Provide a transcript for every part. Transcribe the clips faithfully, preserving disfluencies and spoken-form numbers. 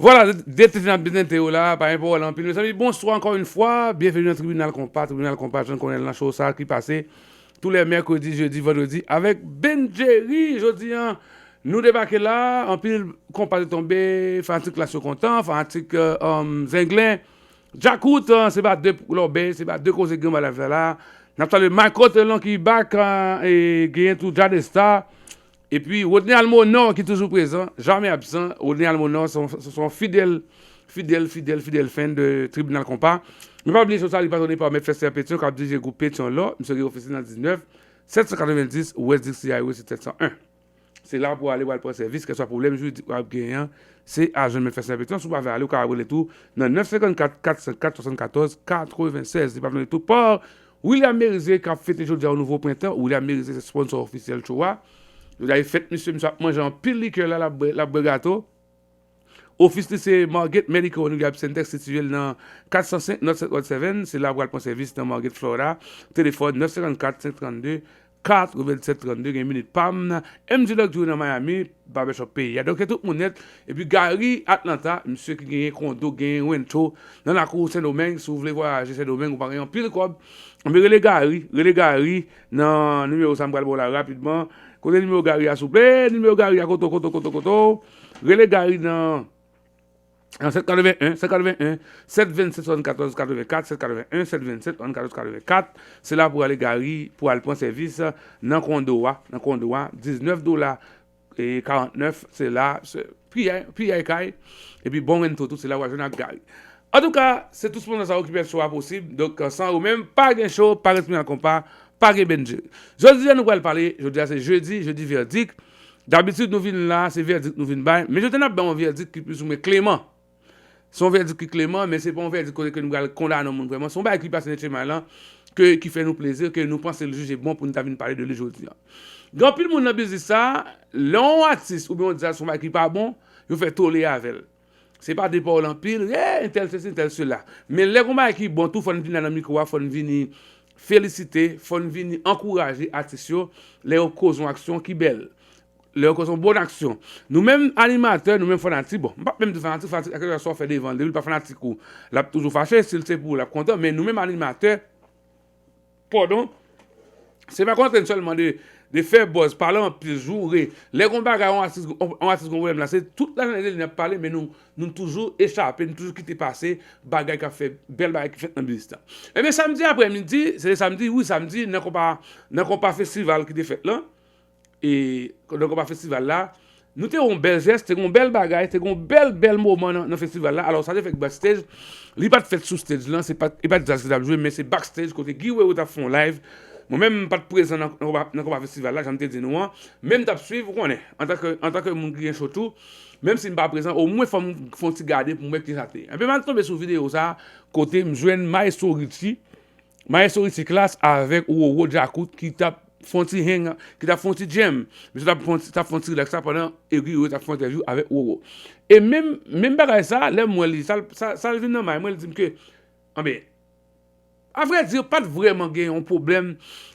Vwala, de tete n ap prezante yo la, pa gen pawòl anpil. Mezanmi, bonswa ankò yon fwa. Byenveni nan Tribinal Konpa. Tribinal Konpa, John Cornel nan show sa ki pase tou lè mèkredi, jedi, vandredi avèk Ben Jerry. Jodi a, nou debake la, anpil konpa te tonbe, fanatik Klass yo kontan, fanatik, euh, um, Zenglen. Djakout, euh, se pa de lòbèy, se pa de koze gen bagay la. N ap salye Michael Telon ki back, euh, e genyen tou Jadesta. Epi Rodney Almonor ki toujou prezan, jamè absan. Rodney Almonor se yon, se yon fidèl, fidèl, fidèl, fidèl fan de Tribinal Konpa. Men pa bliye show sa li patwone pa Mèt Fèstè Petyon k ap dirije gwoup Petyon Lò. Misye gen ofis li nan diznèf sèt san katrevenndis West Dixie Highway, se sèt san en. Se la pou ale, pou al pran sèvis, kèlkeswa pwoblèm jiridik w ap genyen an, se a jwenn Mèt Fèstè Petyon. Si w pa vle ale, ou ka rele tou nan nèf senkannkat, kat san kat, swasannkatòz, katrevennsèz. Li patwone tou pa William Merize k ap fete jodi a yon nouvo prentan. William Merize se sponsor ofisyèl show a. Jodi a e fèt misye, misye ap manje anpil likè la, l ap bwè, l ap bwè gato. Ofis li se Margate Medical and Rehab Center, sitiye l nan kat san senk North South Road seven. Se la pou al pran sèvis nan Margate, Florida. Telefòn nèf senkannkat, senk trannde, katrevennsèt trannde. Gen minit pa m. M G Luxury nan Miami, barbershop peyi a. Donk, se tout moun nèt. Epi Gary Atlanta, misye ki genyen kondo, genyen rancho nan lakou Sendomeng. Si w vle vwayaje Sendomeng, ou pa gen anpil kòb, men rele Gary, rele Gary nan nimewo sa m pral ba w la rapidman. Kote nimewo Gary a, souple? Nimewo Gary a, kote w, kote w, kote w, kote w? Rele Gary nan nan sèt katreven en, sèt katreven en, sèt vennsèt, swasannkatòz, katrevenkat, sèt katreven en, sèt vennsèt, swasannkatòz, katrevenkat. Se la pou ale Gary, pou al pran sèvis nan kondo a, nan kondo a, diznèf dola e karantnèf, se la, se, piyay, piyay kay, epi bon rento tou, se la w a jwenn ak Gary. Antouka, se tout sponsor sa yo ki pèmèt show a posib. Donk, san yo menm, pa gen show, pa gen Tribinal Konpa, pa gen Ben Jerry. Jodi a, nou pral pale, jodi a se jedi, jedi vèdik. Dabitid, nou vin la, se vèdik nou vin bay. Men jodi a, n ap bay yon vèdik ki plizoumwen kleman. Se yon vèdik ki kleman, men se pa yon vèdik kote ke nou pral kondane yon moun vrèman. Se yon bagay ki pase nan tchenmay lan, ke, ki fè nou plezi, ke nou panse l jije bon pou nou ta vin pale de li jodi a. Gen anpil moun nan biznis sa, lè yon atis oubyen yon djaz fè yon bagay ki pa bon, yo fè tole avè l. Se pa de pawòl anpil, "Eh, entèl sesi, entèl sela." Men lè gon bagay ki bon tou, fò n vin la nan mikwo a, fò n vini felisite, fò n vini ankouraje atis yo lè yo koze yon aksyon ki bèl. Lè yo koze yon bon aksyon. Nou menm animatè, nou menm fanatik, bon, m p ap menm di fanatik, fanatik, kèlkeswa sa w fè devan l, depi l pa fanatik ou, l ap toujou fache, si l se pou ou, l ap kontan, men nou menm animatè, padon, se pa konn sèlman de, de fè buzz, pale anpil, joure. Lè gon bagay, yon atis, yon atis gon pwoblèm la, se tout lajounen de li n ap pale, men nou, nou toujou echape, nou toujou kite pase bagay k ap fè, bèl bagay ki fèt nan biznis la. Ebyen, samdi aprèmidi, se te samdi, wi, samdi, nan konpa, nan konpa festival ki te fèt lan, e, nan konpa festival la, nou te yon bèl jès, te yon bèl bagay, te yon bèl, bèl moman nan, nan festival la. Alò, sa te fèt backstage, li pa t fèt sou stage lan, se pa, e pa t djaz ki t ap jwe, men se backstage, kote Guy Wewe t ap fè yon live. Mwen menm, m pa t prezan nan, nan konpa, nan konpa festival la, jan m te di nou an. Men m t ap swiv, ou konnen, antanke, antanke moun ki gen show tou, menm si m pa prezan, omwen fò m fè yon ti gade pou m wè kisa te ye. Enben, m al tonbe sou videyo sa, kote m jwenn Maestro Richie, Maestro Richie Klass avèk Roro Djakout ki t ap fè yon ti hang, ki t ap fè yon ti jam. Misye t ap fè yon ti, t ap fè yon ti relax la pandan Guy Wewe t ap fè yon entèvyou avèk Roro. E menm, menm bagay sa, lè m wè li, sa, sa, sa l vin nan may mwen, li di m ke, anben, avrèdi, pa t vrèman gen yon pwoblèm,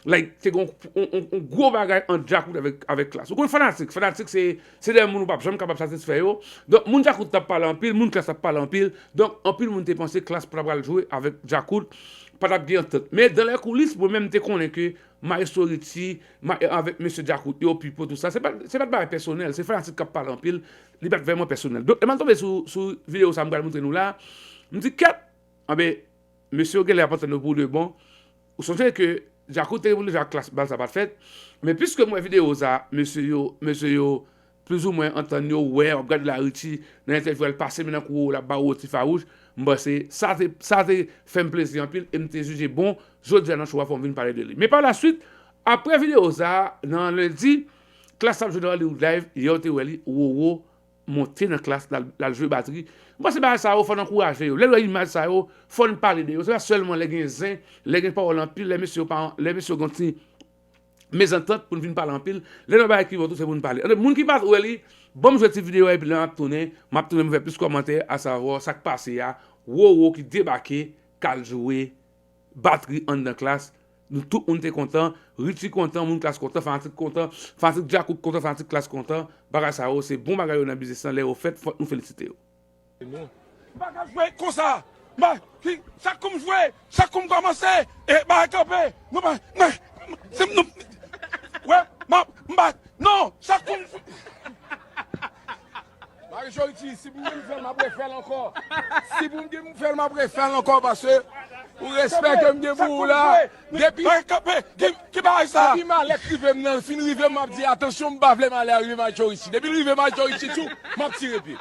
like, te gen yon, yon, yon, yon gwo bagay ant Djakout avèk, avèk Klass. Ou konn fanatik, fanatik se, se de moun ou p ap janm kapab satisfè yo. Donk, moun Djakout t ap pale anpil, moun Klass t ap pale anpil. Donk, anpil moun te panse Klass pa t ap pral jwe avèk Djakout, pa t ap gen antant. Men, dans les coulisses, mwen menm, m te konnen ke Maestro Richie, ma, avèk mesye Djakout yo, Pipo, tout sa, se pa, se pa t bagay pèsonèl, se fanatik k ap pale anpil, li pa t vrèman pèsonèl. Donk, lè m al tonbe sou, sou videyo sa m pral montre nou la, m di, "Kèt, anben, mesye yo genlè ap antann yo pou de bon." Ou sonje ke Djakout te reponn deja ak Klass, bal sa pa t fèt. Men piske m wè videyo sa, mesye yo, mesye yo plizoumwen antann yo, wè, w ap gade la Richie, nan entèvyou a, l pase men nan kou Roro, l ap ba Roro ti fawouch, m panse sa te, sa te fè m plezi anpil e m te jije bon, jodi a nan show a fò m vin pale de li. Men pa la swit, aprè videyo sa, nan lendi, Klass t ap jwe nan Hollywood Live, yè w te wè li, Roro monte nan Klass, l al, l al jwe batri. M panse bagay sa yo, fò n ankouraje yo. Lè n wè imaj sa yo, fò n pale de yo. Se pa sèlman lè gen zen, lè gen pawòl anpil, lè mesye yo pa, lè mesye yo gen yon ti mezantant pou n vin pale anpil. Lè n wè bagay ki bon tou, se pou n pale. Anben, moun ki pa t wè li, ban m jwe ti videyo a epi lè m ap tounen, m ap tounen, m fè plis kòmantè, asavwa sa k pase a, Roro ki debake, k al jwe batri anndan Klass. Nou tout moun te kontan, Richie kontan, moun Klass kontan, fanatik kontan, fanatik Djakout kontan, fanatik Klass kontan. Bagay sa yo, se bon bagay yo nan biznis lan, lè yo fèt, fòk nou felisite yo. M pa ka jwe konsa. M pa, ki, chak kou m jwe, chak kou m kòmanse, e bagay kanpe. Nou pa, men, se nou, wè, m ap, m pa, non, chak kou m jwe. Marie Chorichi, si pou m fè l, m ap refè l ankò. Si pou m fè l, m ap refè l ankò, paske ou respè ke m gen pou ou la. Depi, ki, ki bagay sa? Depi malè rive m nan, fin rive m, m ap di, "Atansyon, m pa vle malè a rive Marie Chorichi." Depi l rive Marie Chorichi tou, m ap tire pye.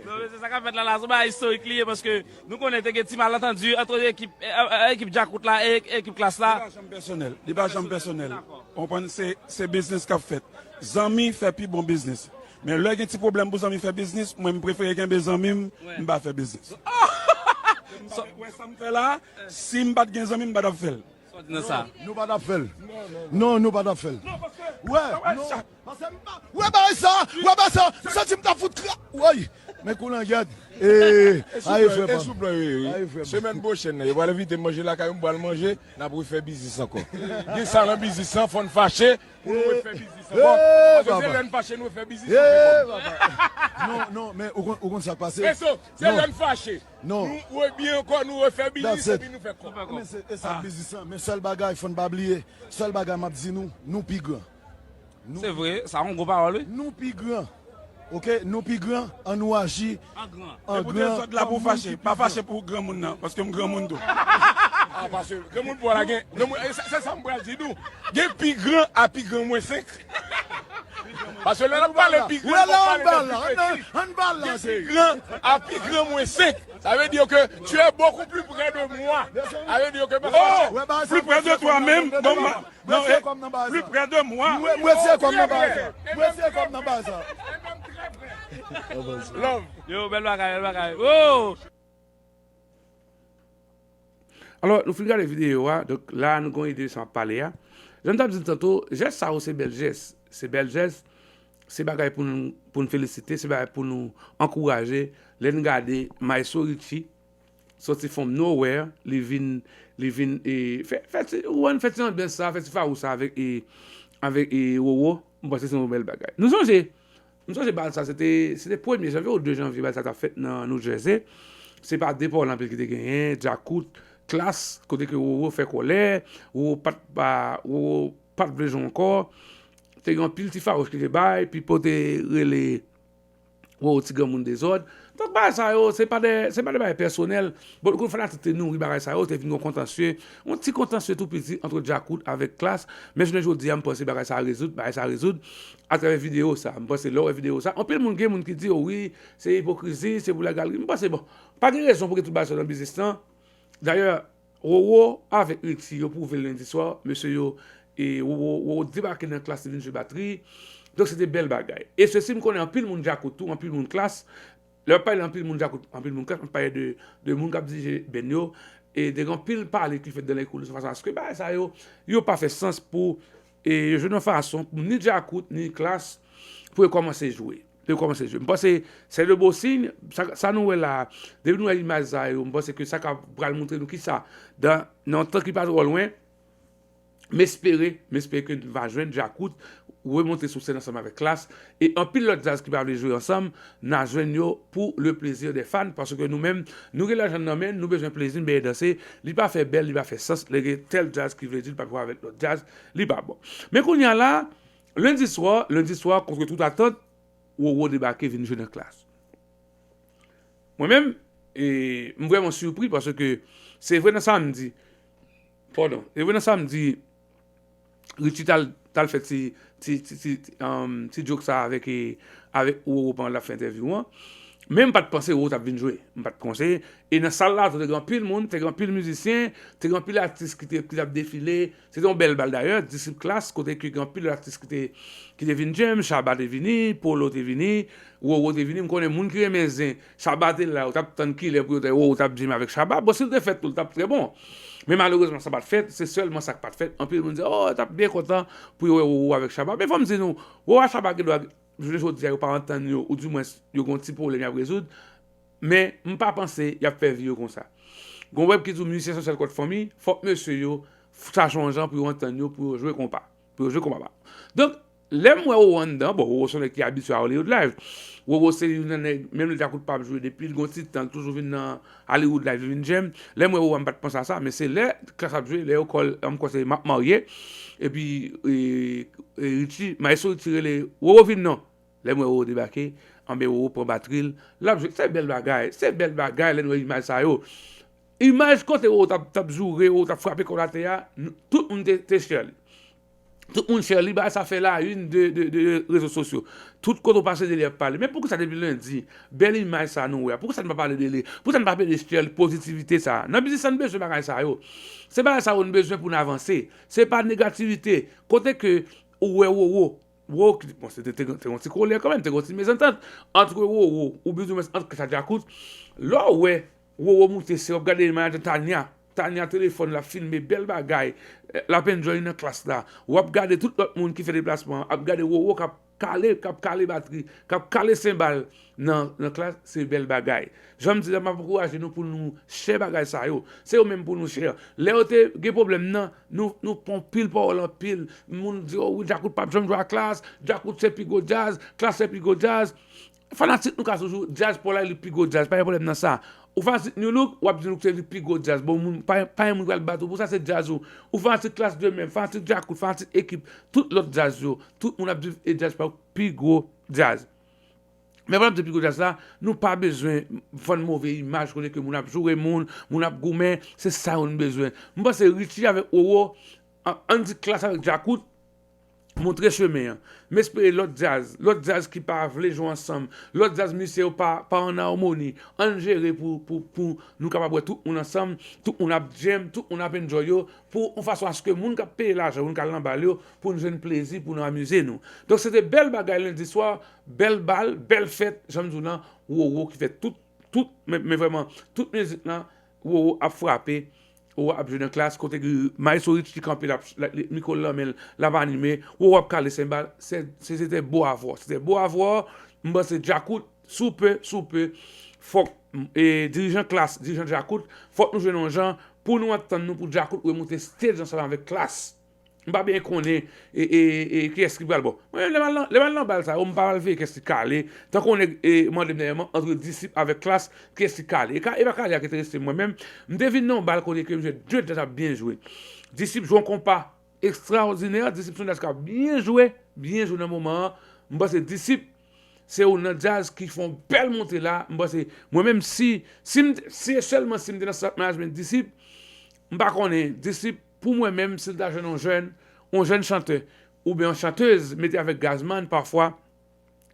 Non, men se sa k ap fèt la, la, se yon bagay istorik li ye, paske nou konnen te gen ti malantandi ant ekip, e, e, ekip Djakout la e ekip Klas la. Li pa janm pèsonèl. Li pa janm pèsonèl. Ou konprann? Se, se biznis k ap fèt. Zanmi fè pi bon biznis. Men lè gen ti pwoblèm pou zanmi fè biznis, mwen, m prefere kenbe zanmi m, m pa fè biznis. M pa wè sa m fè la, si m pa t gen zanmi, m pa t ap fè l. Sa w di nan sa? Nou pa t ap fè l. Non, nou pa t ap fè l. Wè, non. Paske m pa, wè bagay sa, wè bagay sa, m santi m ta fout kra, woy. Men kou langyèt. E, aye, frè pa m. Aye, frè pa m. Semèn pwochèn nan, yo pral envite m manje lakay ou, m pral manje, n ap refè biznis ankò. Gen sa nan biznis lan, fò n fache pou nou refè biznis ankò. Paske se lè n fache, nou refè biznis ankò. Non, non, men ou konn, ou konn sa k pase? Se lè n fache. Non. Nou rebyen ankò, nou refè biznis epi nou fè kòb. Men se, e sa biznis lan. Men sèl bagay, fò n pa bliye. Sèl bagay m ap di nou, nou pi gran. Se vre, sa yon gwo pawòl, wi. Nou pi gran. Oke, nou pi gran, an nou aji an gran. Epi w te sot la pou fache, pa fache pou granmoun nan, paske m granmoun tou. A, paske granmoun pou w la gen, granmoun, e, se, se sa m pral di nou. Gen pi gran a pi gran mwens senk. Paske lè n ap pale pi gran, n ap pale de pi piti. Gen pi gran a pi gran mwens senk. Ça veut dire que tu es beaucoup plus près de moi. Ça veut dire que oh, plus près de toi-même. Bon, non, eh, plus près de moi. Mwen se kòm nan bagay sa. Mwen se kòm nan bagay sa. Love. Yo, bèl bagay, bèl bagay. Oh! Alò, nou fin gade videyo a, donk la nou gon ide sa m ap pale a. Jan m t ap di l tanto, jès sa yo se bèl jès. Se bèl jès, se bagay pou nou, pou n felisite, se bagay pou nou ankouraje. Lè n gade Maestro Richie, soti from nowhere, li vin, li vin, e, fè, fè ti, ou wè, fè ti anbyans sa, fè ti fawou sa avèk, e, avèk, e, Roro, m panse se yon bèl bagay. Nou sonje, m sonje bal sa, se te, se te premye janvye ou de janvye bal sa t ap fèt nan New Jersey. Se pa de pawòl anpil ki te genyen, Djakout, Klass, kote ke Roro fè kòlè, Roro pa t, pa, Roro pa t vle jwe ankò. Te gen anpil ti fawouch ki te bay, Pipo te rele Roro ti granmoun dezòd. Donk, bagay sa yo, se pa de, se pa de bagay pèsonèl. Bon, nou konn fanatik te nouri bagay sa yo, te vin yon kontansye, yon ti kontansye tou piti ant Djakout avèk Klass. Men jounen jodi a, m panse bagay sa a rezoud, bagay sa a rezoud atravè videyo sa. M panse lè w wè videyo sa, anpil moun, gen moun ki di, "O wi, se ipokrizi, se pou la galeri." M panse, bon, pa gen rezon pou gen tout bagay sa yo nan biznis lan. Dayè, Roro avèk Richie, yo pwouve l lendi swa, mesye yo, e Roro, Roro debake nan Klass, li vin jwe batri. Donk, se te bèl bagay. E sesi, m konnen anpil moun Djakout tou, anpil moun Klass. Lè m ap pale anpil moun Djakout, anpil moun Klass, m ap pale de, de moun k ap dirije band yo. E te gen anpil pale ki fèt dans les coulisses, fason aske bagay sa yo, yo pa fè sans pou, e yo jwenn yon fason pou ni Djakout, ni Klass, pou yo kòmanse jwe. Pou yo kòmanse jwe. M panse, se de bon siy, sa, sa nou wè la, depi nou wè imaj sa yo, m panse ke sa ka pral montre nou kisa, dan, nan yon tan ki pa twò lwen, m espere, m espere ke n va jwenn Djakout remonte sou sèn ansanm avèk Klass, e anpil lòt djaz ki pa vle jwe ansanm, n a jwenn yo pour le plaisir des fans, paske nou menm, nou gen lajan nan men n, nou bezwen plezi, n bezwen danse, li pa fè bèl, li pa fè sans, lè gen tèl djaz ki vle di l p ap jwe avèk lòt djaz, li pa bon. Men kounye a la, lendi swa, lendi swa, contre toute attente, Roro debake vin jwe nan Klass. Mwen menm, e, m vrèman sipri paske se vre nan samdi, padon, se vre nan samdi, Richie t al, t al fè ti, ti, ti, ti, ti, um, ti joke sa avèk, e, avèk Roro pandan l ap fè entèvyou an. Men m pa t panse Roro t ap vin jwe. M pa t panse. E nan sal la tou, te gen anpil moun, te gen anpil mizisyen, te gen anpil atis ki te, ki t ap defile. Se te yon bèl bal dayè, Disip Klass, kote ke gen anpil atis ki te, ki te vin jam, Shabba te vini, Polo te vini, Roro te vini. M konnen moun ki renmen zen, Shabba te la, yo t ap tann kilè pou yo te wè Roro t ap jam avèk Shabba. Bon, si l te fèt tou, l t ap trè bon. Men malerezman, sa pa t fèt, se sèlman sa k pa t fèt. Anpil moun di, "Oh, yo t ap byen kontan pou yo wè Roro avèk Shabba." Men fò m di nou, Roro ak Shabba gen dwa, jounen jodi a, yo pa antann yo, oudimwens, yo gen yon ti pwoblèm y ap rezoud. Men, m pa panse y ap fè vi yo konsa. Gon pwovèb ki di, mizisyen se yon sèl kòd fanmi, fòk mesye yo chache yon jan pou yo antann yo, pou yo jwe konpa. Pou yo jwe konpa. Donk, Lè m wè Roro anndan, bon, Roro se yon nèg ki abitye a Hollywood Live. Roro se youn nan nèg, menm lè Djakout pa ap jwe depi l gon ti tan, l toujou vin nan Hollywood Live, li vin jam. Lè m wè Roro a, m pa t panse a sa, men se lè Klass ap jwe, lè yo call, m kwè se M ap marye, epi e, e, Richie, Maestro Richie rele, Roro vin non. Lè m wè Roro debake, anben Roro pran batri l, l ap jwe. Se bèl bagay, se bèl bagay lè n wè imaj sa yo. Imaj kote Roro t ap, t ap joure, Roro t ap frape kò l atè a, tout moun te, te share li. Tout moun share li, bagay sa fè la une de, de, de rezo sosyo. Tout kote w pase de li ap pale. Men poukisa depi lendi, bèl imaj sa nou wè a, poukisa n pa pale de li? Poukisa n pa pale de share pozitivite sa? Nan biznis la, n bezwen bagay sa yo. Se bagay sa yo n bezwen pou n avanse. Se pa negativite. Kote ke ou wè Roro, Roro, bon, se te, te, te yon ti kolè kanmenm, te yon ti mezantant ant Roro, ou bizou mwen ant Klass ak Djakout. Lè w wè Roro moute, se w ap gade manager Tania. Tania telefòn, l ap filme bèl bagay. L ap enjoy nan Klass la. W ap gade tout lòt moun ki fè deplasman an, ap gade Roro k ap kale, k ap kale batri, k ap kale senbal nan, nan Klass, se bèl bagay. Jan m di la, m ap ankouraje nou pou nou share bagay sa yo. Se yo menm pou nou share. Lè yo te gen pwoblèm nan, nou, nou pran pil pawòl anpil. Moun di, "Oh wi, Djakout p ap janm jwe ak Klass, Djakout se pi gwo djaz, Klass se pi gwo djaz." Fanatik nou ka toujou, djaz pa w la, li pi gwo djaz, pa gen pwoblèm nan sa. Ou fanatik Nu Look, w ap di Nou Look se li pi gwo djaz. Bon, moun, pa, pa gen moun pral bat ou pou sa, se djaz ou. Ou fanatik Klass de menm, fanatik Djakout, fanatik Ekip, tout lòt djaz yo, tout moun ap di e djaz pa yo pi gwo djaz. Men pandan m di pi gwo djaz la, nou pa bezwen vann move imaj kote ke moun ap joure moun, moun ap goumen, se sa yo n bezwen. M panse Richie avèk Roro, an, ann di Klass avèk Djakout, montre chemen an. M espere lòt djaz, lòt djaz ki pa vle jwe ansanm, lòt djaz misye yo pa, pa ann amoni, ann jere pou, pou, pou nou kapab wè tout moun ansanm, tout moun ap jam, tout moun ap enjoy yo, pou yon fason aske moun k ap peye lajan, moun k al nan bal yo, pou n jwenn plezi, pou n amize nou. Donk, se te bèl bagay lendi swa, bèl bal, bèl fèt, jan m di w lan, Roro ki fè tout, tout, men, men vrèman, tout mizik lan, Roro ap frape, Roro ap jwe nan Klass, kote Maestro Richie kanpe, l ap, l ap, mikwo l nan men l, l ap anime, Roro ap kale senbal, se, se, se te bo avwa, se te bo avwa, m panse Djakout, sou pe, sou pe, fòk, e, dirijan Klass, dirijan Djakout, fòk nou jwenn yon jan pou nou antann nou pou Djakout remoute stage ansanm avèk Klass. M pa byen konnen e, e, e, kiyès ki pral bon. Mwen menm, lè m al nan, lè m al nan bal sa yo, m pa pral veye kiyès ki kale. Tankou yon nèg, e, mande m dènyèman, antre Disip avèk Klass, kiyès ki kale. E ka, e pa kale a ki enterese m mwen menm. M te vin nan yon bal kote ke m jwenn de djaz ap byen jwe. Disip jwe yon konpa ekstraòdinè, Disip se yon djaz k ap byen jwe, byen jwe nan moman an. M panse Disip se youn nan djaz ki fè yon bèl monte la. M panse, mwen menm, si, si m, si e sèlman si m te nan staff management Disip, m pa konnen, Disip, pou mwen menm, si l ta jwenn yon jèn, yon jèn chantè, oubyen yon chantèz, mete avèk Gazman, pafwa,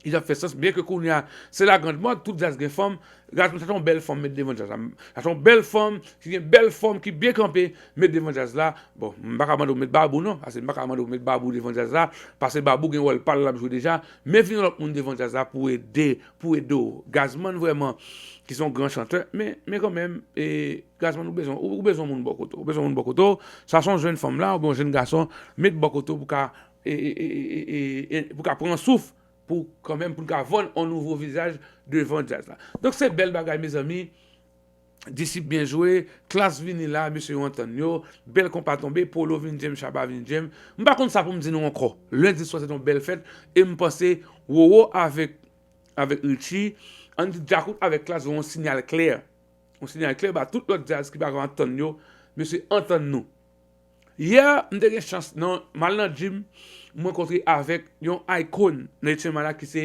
li t ap fè sans, byen ke kounye a, se la grande mode, tout djaz gen fanm, Gazman, sa se yon bèl fanm met devan djaz la. Sa se yon bèl fanm, ki gen bèl fòm, ki byen kanpe, met devan djaz la. Bon, m pa ka mande w met Babou non, paske m pa ka mande w met Babou devan djaz la, paske Babou gen wòl pa l l ap jwe deja, men vin yon lòt moun devan djaz la pou ede, pou ede w. Gazman vrèman, ki se yon gran chantè, men, men kanmenm, e, Gazman, ou bezwen, ou, ou bezwen moun bò kote w, ou bezwen moun bò kote w, sa se yon jèn fanm la, oubyen yon jèn gason, met bò kote w pou ka, e, e, e, e, e, e, pou ka pran souf, pou kanmenm, pou n ka vann yon nouvo vizaj devan djaz la. Donk, se bèl bagay, mezanmi. Disip byen jwe, Klass vini la, mesye yo antann yo, bèl konpa tonbe, Polo vin jam, Shabba vin jam. M pa konn sa pou m di nou ankò. Lendi swa se te yon bèl fèt, e m panse Roro avèk, avèk Richie, ann di Djakout avèk Klass voye yon siyal klè. Yon siyal klè ba tout lòt djaz ki pa ka antann yo, mesye antann nou. Yè, m te gen chans nan, m al nan gym, m rankontre avèk yon icon nan H M I la ki se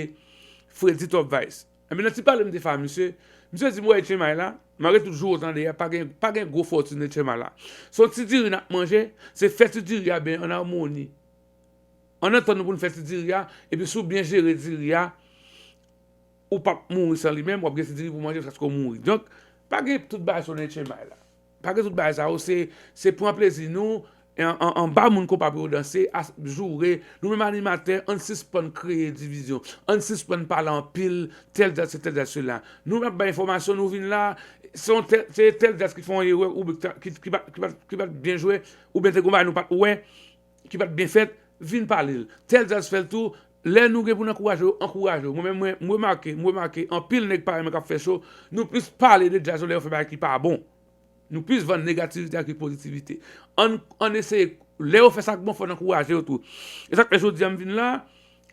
Freddy Top Vice. Ebyen, nan ti pale m te fè a misye, misye di m, "Wè, H M I la, malgre tout jou ou tande a, pa gen, pa gen gwo fòtin H M I la. Se yon ti diri n ap manje, se fè ti diri a byen an amoni. Ann antann nou pou n fè ti diri a, epi si w byen jere diri a, ou p ap mouri san li menm, w ap gen ti diri pou manje jiskaske w mouri." Donk, pa gen tout bagay sa yo nan H M I la. Pa gen tout bagay sa yo, se, se pran plezi nou, an, an, anba moun konpa pou yo danse, a, joure, nou menm animatè, ann sispann kreye divizyon, ann sispann pale anpil, tèl djaz se tèl djaz se la. Nou ap bay enfòmasyon, nou vin la, se yon tèl, se tèl djaz ki fè yon erè, oubyen ki, ki, ki pa, ki pa, ki pa t byen jwe, oubyen te gen yon bagay nou pa t wè, ki pa t byen fèt, vin pale l. Tèl djaz fè l tou, lè nou gen pou n ankouraje yo, ankouraje yo. Mwen menm, mwen, m remake, m remake, anpil nèg pa renmen k ap fè cho, nou plis pale de djaz yo lè yo fè bagay ki pa bon. Nou plis vann negativite ak pozitivite. Ann, ann eseye, lè yo fè sa k bon, fò n ankouraje yo tou. E sa k fè jodi a m vin la,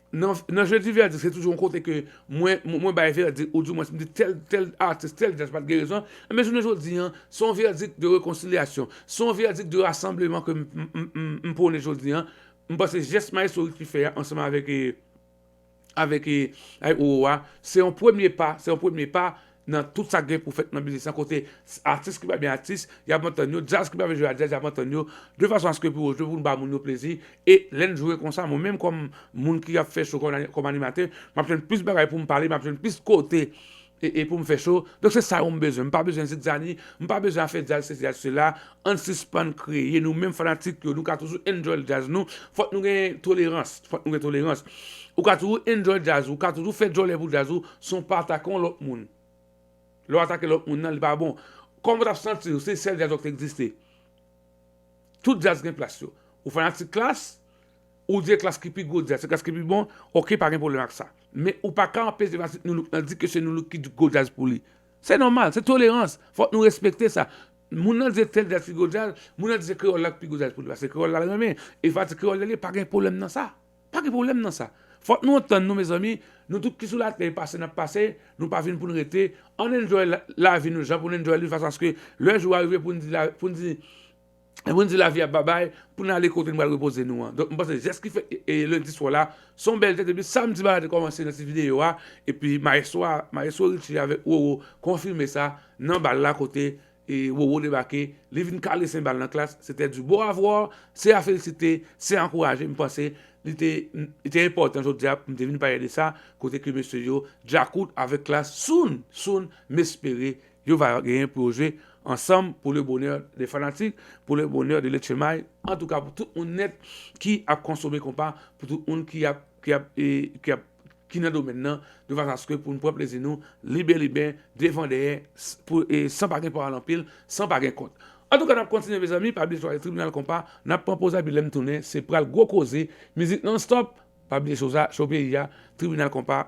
Nan, nan jedi vèdik, se toujou yon kote ke mwen, mwen, mwen bay vèdik, ou di mwen, m di tèl, tèl atis, tèl djaz pa t gen rezon. Enben, jounen jodi an, se yon vèdik de rekonsilyasyon, se yon vèdik de rasanbleman ke m, m, m, m, m pwone jodi an. M panse jès Maestro Richie fè a, ansanm avèk, eh, avèk, eh, avèk Roro a, se yon premye pa, se yon premye pa nan tout sa k gen pou fèt nan biznis lan, kote atis ki pa byen atis, y ap antann yo, djaz ki pa vle jwe a djaz, y ap antann yo, de fason aske pou yo jwe, pou nou ba moun yo plezi, e lè n jwe konsa, mwen menm kòm moun ki ap fè show kòm, kòm animatè, m ap jwenn plis bagay pou m pale, m ap jwenn plis kote e, e pou m fè show. Donk se sa yo m bezwen. M pa bezwen zizani, m pa bezwen afè djaz sesi, djaz sela. Ann sispann kreye, nou menm fanatik yo, nou ka toujou enjoy djaz nou. Fòk nou gen tolerans, fòk nou gen tolerans. Ou ka toujou enjoy djaz ou, ou ka toujou fè djòlè pou djaz ou, san w pa atake yon lòt moun. Lè w atake lòt moun nan, li pa bon. Kòman w t ap santi w si sèl djaz ou te egziste? Tout djaz gen plas yo. Ou fanatik Klass, ou di e Klass ki pi gwo djaz, se Klass ki pi bon, oke, pa gen pwoblèm ak sa. Men ou pa ka anpeche fanatik Nu Look nan di ke se Nu Look ki gwo djaz pou li. Se nòmal, se tolerans. Fòk nou respekte sa. Moun nan di e tèl djaz ki gwo djaz, moun nan di se kreyòl la ki pi gwo djaz pou li, paske kreyòl la l renmen. E fanatik kreyòl la li, pa gen pwoblèm nan sa. Pa gen pwoblèm nan sa. Fòk nou antann nou, mezanmi. Nou tout ki sou latè, e pase n ap pase, nou pa vin pou n rete. Ann enjoy la, lavi nou jan pou n enjoy li, fason aske lè jou a rive pou n di, la, pou n di, pou n di lavi a babay, pou n ale kote n pral repoze nou an. Donk, m panse jès ki fèt, e, e, lendi swa la, se yon bèl tèt, epi samdi bal la te kòmanse nan ti videyo a, epi Maestro a, Maestro Richie avèk Roro konfime sa nan bal la kote e Roro debake, li vin kale senbal nan Klass, c'était du beau à voir, se a felisite, se a ankouraje, m panse li te, li te enpòtan jodi a pou m te vin pale de sa, kote ke mesye yo, Djakout avèk Klass, soon, soon, m espere yo va genyen pou yo jwe ansanm pour le bonheur des fanatiques, pour le bonheur de Letchemay, antouka pou tout moun nèt ki ap konsome konpa, pou tout moun ki ap, ki ap, e, ki ap ki nan domèn nan, de fason aske pou n pran plezi nou, liben liben, devan dèyè, s- pou, e, san pa gen pawòl anpil, san pa gen kont. Antouka, n ap kontinye, mezanmi, pa bliye sou Tribinal Konpa, n ap pran poz epi lè m tounen, se pral gwo koze, mizik non-stop, pa bliye show sa, show peyi a, Tribinal Konpa,